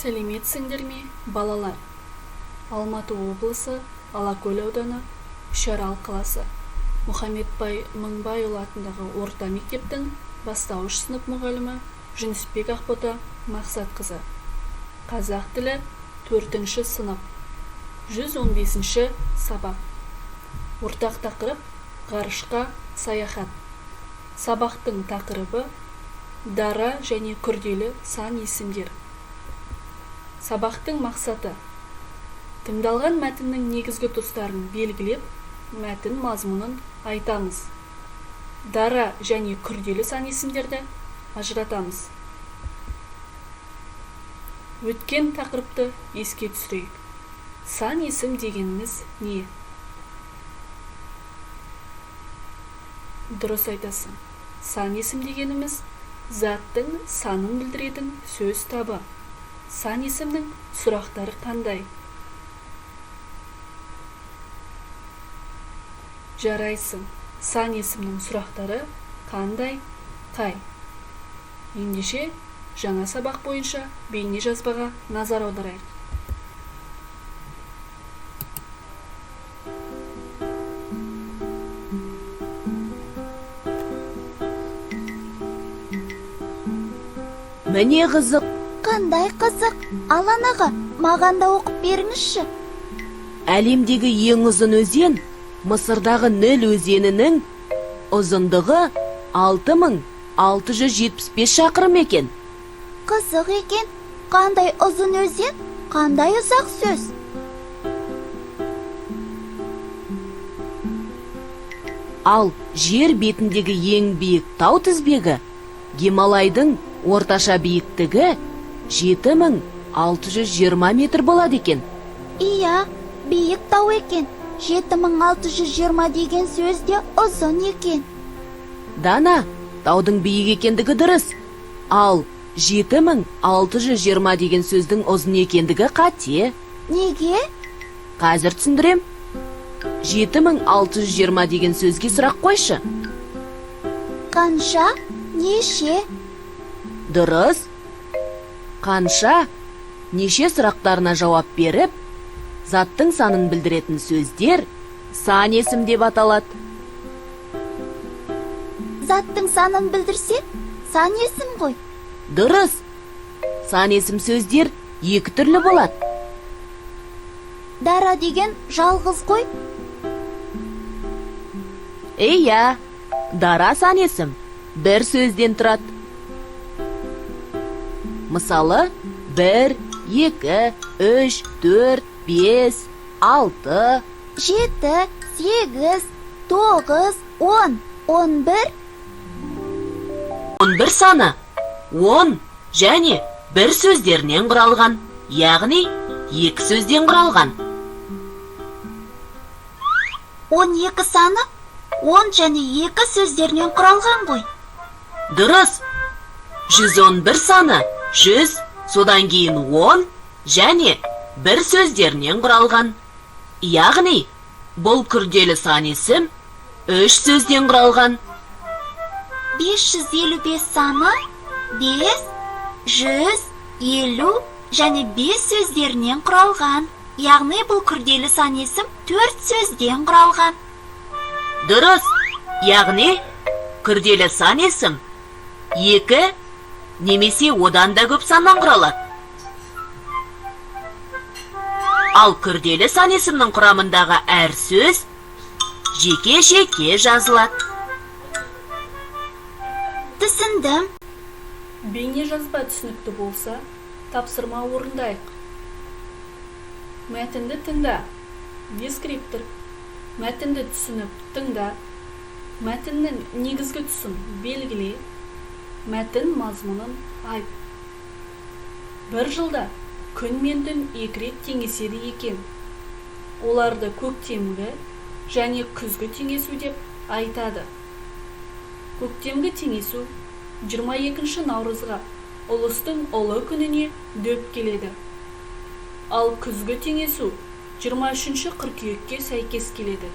Сәлеметсіңдер ме, балалар? Алматы облысы, Алакөл ауданы, Үшарал қаласы. Мұхаметбай Мыңбайұлы атындағы орта мектептің бастауыш сынып мұғалімі Жүнісбек Ақбота Мақсатқызы. Қазақ тілі, 4 сынып. 115 сабақ. Ортақ тақырып ғарышқа саяхат. Сабақтың тақырыбы дара және күрделі сан есімдер. Сабақтың мақсаты: тыңдалған мәтіннің негізгі тұстарын белгілеп, мәтін мазмұнын айтамыз. Дара және күрделі сан есімдерді ажыратамыз. Өткен тақырыпты еске түсірейік. Сан есім дегеніміз не? Дұрыс айтасың. Сан есім дегеніміз заттың санын білдіретін сөз табы. Сан есімнің сұрақтары қандай? Жарайсың. Сан есімнің сұрақтары қандай, қай? Ендеше, жаңа сабақ бойынша бейне жазбаға назар аударайық. Міне қызық. Қандай қызық? Алан аға, маған да оқып беріңізші. Әлемдегі ең ұзын өзен Мысырдағы Ніл өзенінің ұзындығы 6675 шақырым екен. Қызық екен. Қандай ұзын өзен, қандай ұзақ сөз. Ал жер бетіндегі ең биік тау тізбегі Гималайдың орташа биіктігі 7620 метр болады екен. Иә, биік тау екен. 7620 деген сөз де ұзын екен. Дана, таудың биік екендігі дұрыс. Ал 7620 деген сөздің ұзын екендігі қате. Неге? Қазір түсіндірем. 7620 деген сөзге сұрақ қойшы. Қанша? Неше? Дұрыс. Қанша, неше сұрақтарына жауап беріп, заттың санын білдіретін сөздер сан есім деп аталады. Заттың санын білдірсе, сан есім ғой. Дұрыс. Сан есім сөздер екі түрлі болады. Дара деген жалғыз ғой. Иә, дара сан есім бір сөзден тұрады. Мысалы, 1, 2, 3, 4, 5, 6, 7, 8, 9, 10, 11. 11 саны 10 және бір сөздерінен құралған, яғни екі сөзден құралған. 12 саны 10 және 2 сөздерінен құралған ғой. Дұрыс. 111 саны 100, содан кейін 10 және бір сөздерінен құралған. Яғни, бұл күрделі сан есім 3 сөзден құралған. 555 саны 5, 100, 50 және 5 сөздерінен құралған. Яғни, бұл күрделі сан есім 4 сөзден құралған. Дұрыс. Яғни, күрделі сан есім 2 немесе одан да көп саннан құралады. Ал күрделі сан есімнің құрамындағы әр сөз жеке-жеке жазылады. Түсіндім. Бейне жазба түсінікті болса, тапсырма орындайық. Мәтінді тыңда. Дескриптор. Мәтінді түсініп тыңда. Мәтіннің негізгі тұсын белгіле. Мәтін мазмұнын айт. Бір жылда күн мен түн екі рет теңеседі екен. Оларды көктемгі және күзгі теңесу деп айтады. Көктемгі теңесу 22 наурызға, ұлыстың ұлы күніне дөп келеді. Ал күзгі теңесу 23 қыркүйекке сәйкес келеді.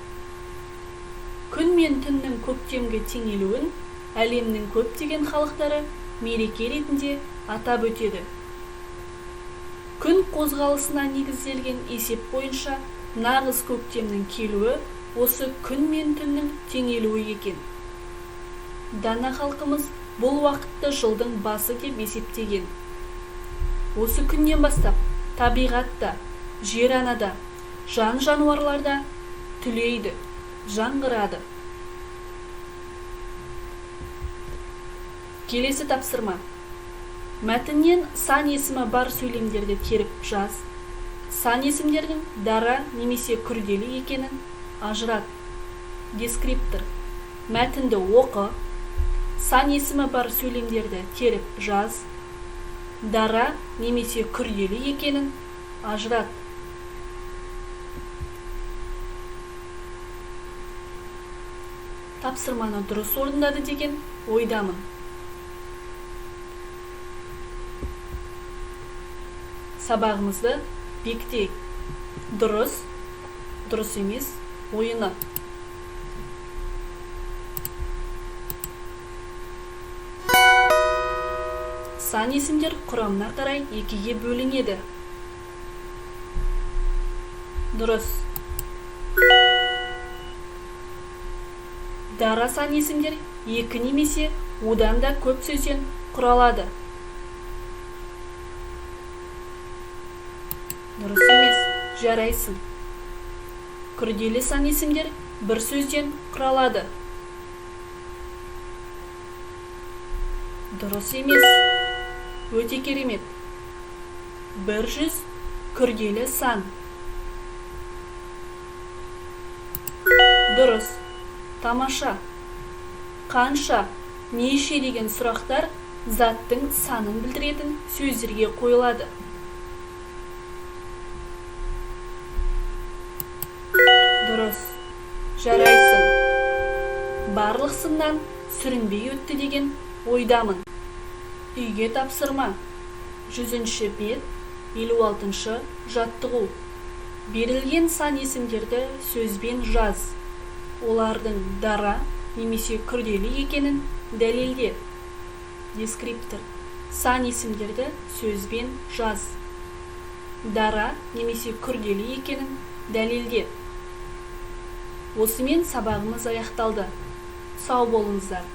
Күн мен түннің көктемгі теңелуін әлемнің көптеген халықтары мереке ретінде атап өтеді. Күн қозғалысына негізделген есеп бойынша нағыз көктемнің келуі осы күн мен түннің теңелуі екен. Дана халқымыз бұл уақытты жылдың басы деп есептеген. Осы күннен бастап табиғатта, жер анада, жан-жануарларда түлейді, жаңғырады. Келесі тапсырма. Мәтіннен сан есімі бар сөйлемдерді теріп жаз. Сан есімдердің дара немесе күрделі екенін ажырат. Дескриптор. Мәтінді оқы. Сан есімі бар сөйлемдерді теріп жаз. Дара немесе күрделі екенін ажырат. Тапсырманы дұрыс орындады деген ойдамын. Сабағымызды бекітейік. Дұрыс, дұрыс емес ойыны. Сан есімдер құрамына қарай екіге бөлінеді. Дұрыс. Дара сан есімдер екі немесе одан да көп сөзден құралады. Дұрыс емес, жарайсың. Күрделі сан есімдер бір сөзден құралады. Дұрыс емес. Өте керемет. 100 күрделі сан. Дұрыс. Тамаша. Қанша, неше деген сұрақтар заттың санын білдіретін сөздерге қойылады. Дұрыс. Жарайсың. Барлық сыннан сүрінбей өтті деген ойдамын. Үйге тапсырма. 100-ші бет, 56-шы жаттығу. Берілген сан есімдерді сөзбен жаз. Олардың дара немесе күрделі екенін дәлелде. Дескриптор. Сан есімдерді сөзбен жаз. Дара немесе күрделі екенін дәлелде. Осымен сабағымыз аяқталды. Сау болыңыздар.